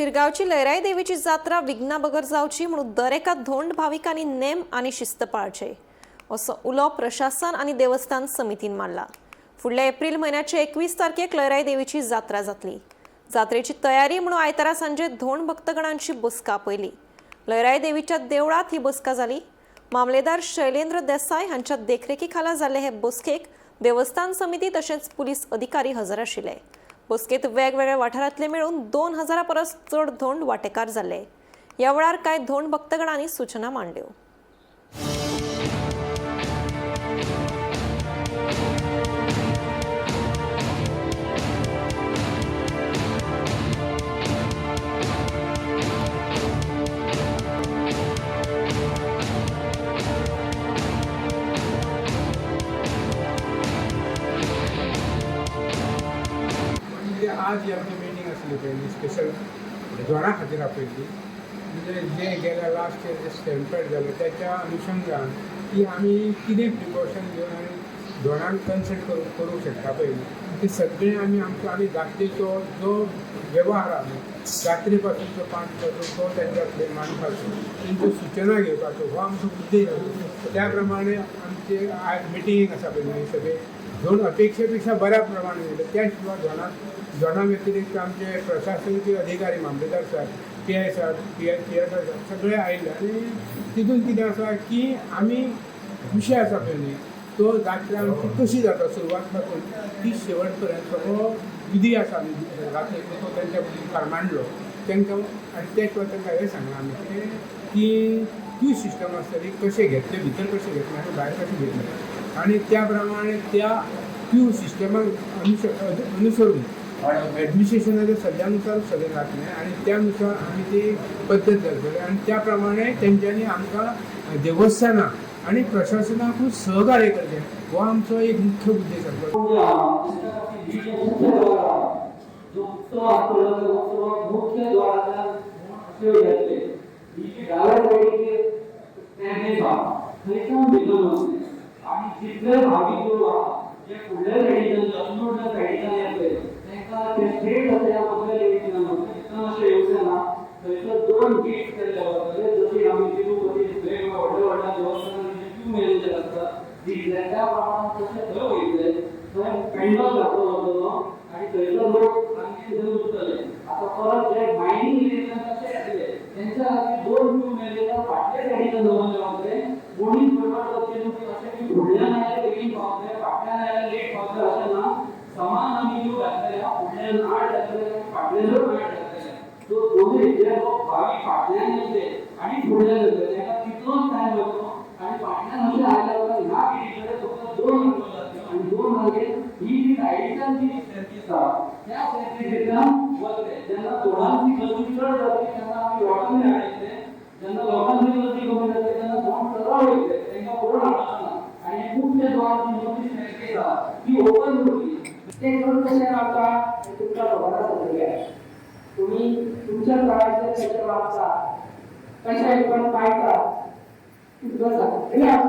शिरगांवची लयराई देवीची जात्रा विघ्ना बगर जावची म्हणून दरेका धोंड भाविकांनी नेम आनी शिस्त पाळचे असो उलो प्रशासन आनी देवस्थान समितीन मारला. फुडल्या एप्रिल म्हयन्याचे 21 तारखेक लयराई देवीची जात्रा जातली. जात्रेची तयारी म्हणून आयतारा सांजे धोंड भक्तगणांची बसका आपयली. लयराई देवीच्या देवळात ही बसका जाली. मामलेदार शैलेंद्र देसाय हांच्या देखरेखी खाला जाल्ले हे बसकेक देवस्थान समिती तशेंच पुलीस अधिकारी हजर आशिल्ले. बसकेत वेगवेगळ्या वाठारांतले मेळून 2000 परस चड धोंड वांटेकार जाल्ले. ह्या वेळार कांय धोंड भक्तगणांनी सूचना मांडल्यो. म्हणजे आज ही आमची मिटींग आसली पळय न्ही स्पेशल धोंडा खातीर आपयल्ली. म्हणजे जे गेल्या लास्ट इयर जे स्टॅम्पेड जालें त्याच्या अनुशंगान की आमी कितें प्रिकॉशन घेवन आनी धोंडांक कन्सल्ट करूंक शकता पळय न्ही, ते सगळें आमी आमचो आनी जात्रेचो जो वेव्हार आहा न्ही जात्रे पासून तो 5 पासून तो तेंच्या फुडें मांडपाचो, तेंच्यो सुचना घेवपाचो हो आमचो उद्देश आसा. त्या प्रमाणे आमचे आयज मिटींग आसा पळय न्ही सगळे धोंड अपेक्षे पेक्षा बऱ्या प्रमाणे दिले. त्या शिवाय धोंडा व्यतिरिक्त आमचे प्रशासनाचे अधिकारी मामलेदार sir, P I sir, P I P S I sir सगळे आयिल्ले. आनी तितून कितें आसा की आमी विशय आसा पळय न्ही तो जात्रा आमची कशी जाता सुरवात पासून ती शेवट पर्यंत सगळो विधी आसा आमी जात्रेचो तो तेंच्या मुखार मांडलो तांकां. आनी त्या शिवाय तांकां हें सांगलां आमी कितें की क्यू सिस्टम आसतली, कशें घेतलें भितर कशें घेतलें आनी भायर कशें घेतलें आनी त्या प्रमाणे त्या क्यू सिस्टमाक अनुसरून एडमिनिस्ट्रेशनाच्या सल्ल्यानुसार सगळें जातलें आनी त्यानुसार आमी ती पद्दत धरतले आनी त्या प्रमाणे तेंच्यांनी आमकां देवस्थानां आनी प्रशासनाकूय सहकार्य करचें हो आमचो एक मुख्य उद्देश आसा. जो उत्सव आसतलो त्या उत्सवाक मुख्य द्वारांतल्यान अशे येतले. ही जी डाव्या सायडीक स्टँड आसा थंयच्यान भितर वचले आनी जितले भावीक लोक आहा जे फुडल्या सायडीच्यान लखनौच्या सायडीच्यान येतले तांकां ते स्ट्रेट अशे ह्या मदल्या लेडीच्यान वतले, तितून अशें येवचें ना. थंयसर 2 गेट्स केल्ले वतले, जशी आमी तिरुपती वेगवेगळ्या व्हडल्या व्हडल्या देवस्थानांनी जे क्यू मेजर आसता त्या प्रमाणान तशें थंय वयतले. थंय पेंडल घातलो वतलो आनी थंयसर लोक सामके थंय उरतले. आतां परत जे मायनींग एरियेंतल्यान कशे येतले तेंच्या खातीर 2 क्यू मेजर फाटल्या सायडीच्यान दवरले वतले. कोणीच गडबड करची न्हू की अशें की फुडल्यान आयल्यार बेगीन पावतले फाटल्यान आयल्यार लेट पावतले अशें ना. समान आमी क्यू घातलेले, फुडल्यान 8 जातले फाटल्यान 8 जातले. सो दोनूय जे लोक भावीक फाटल्यान येतले आनी फुडल्यान येतले तांकां तितलोच टायम वतलो. आनी फाटल्यान अशें आयल्या उपरांत ह्या गेटी कडेन फक्त 2 रांगो जातल्यो आनी 2 रांगेत ही जी सायडीच्यान जी स्टॅर्केस आहा त्या स्टॅर्केसींतल्यान वतले. जेन्ना धोंडांची गर्दी चड जातली तेन्ना आमी लोकांनी हाडयतले, जेन्ना लोकांची गर्दी कमी जातली तेन्ना धोंड सरळ वयतले, तांकां ओड हाडप ना. आनी मुख्य द्वार जी मदली स्टॅर्केस आहा ती ओपन उरतली. ते करून कशें रावता हें तुमकां खबर आसा सगळ्यांक. तुमी तुमच्या तळाचेर कशें वागता कशें पण पाळटा तुमकां सगळ्यांक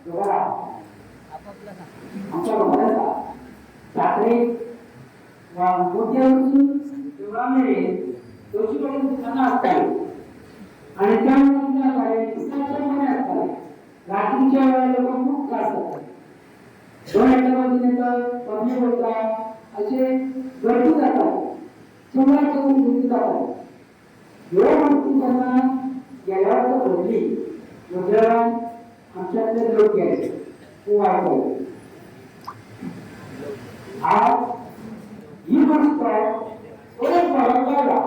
खबर आसा. आमकां खबर आसा जात्रेक वा मोठ्या वचून देवळा मेरेन 200 कडेन दुकानां आसतालीं आनी त्या कितें जातालें दिसाचे बरें आसतालें, रात्रीच्या वेळार लोकांक खूब त्रास जाताले. दोन एका बाजून येता पब्लीक वता अशें गर्दी जाताली, चडात चड गर्दी जाताली. ह्यो गोश्टी जेन्ना गेल्या वर्सा घडली वेळार आमच्यांतले लोक गेले खूब वायट जालें. आज ही गोश्ट परत वाडत लागला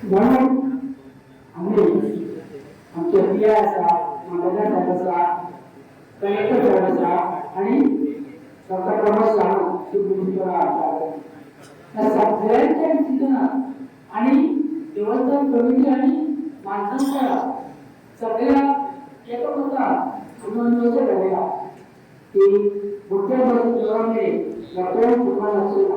म्हणून आमी आमचे पी I आसा, मामलेदार साहेब आसा, कलेक्टर साहेब आसा आनी doctor Pramod Sawant chief minister आमच्या ह्या सगळ्यांच्या डिसिजनाक आनी देवस्थान कमिटी आनी माणसांच्या सगळ्या एकमतान आमी अशें ठरयलां की मुख्य पासून देवळा मेरेन लोकांक फुटबॉल.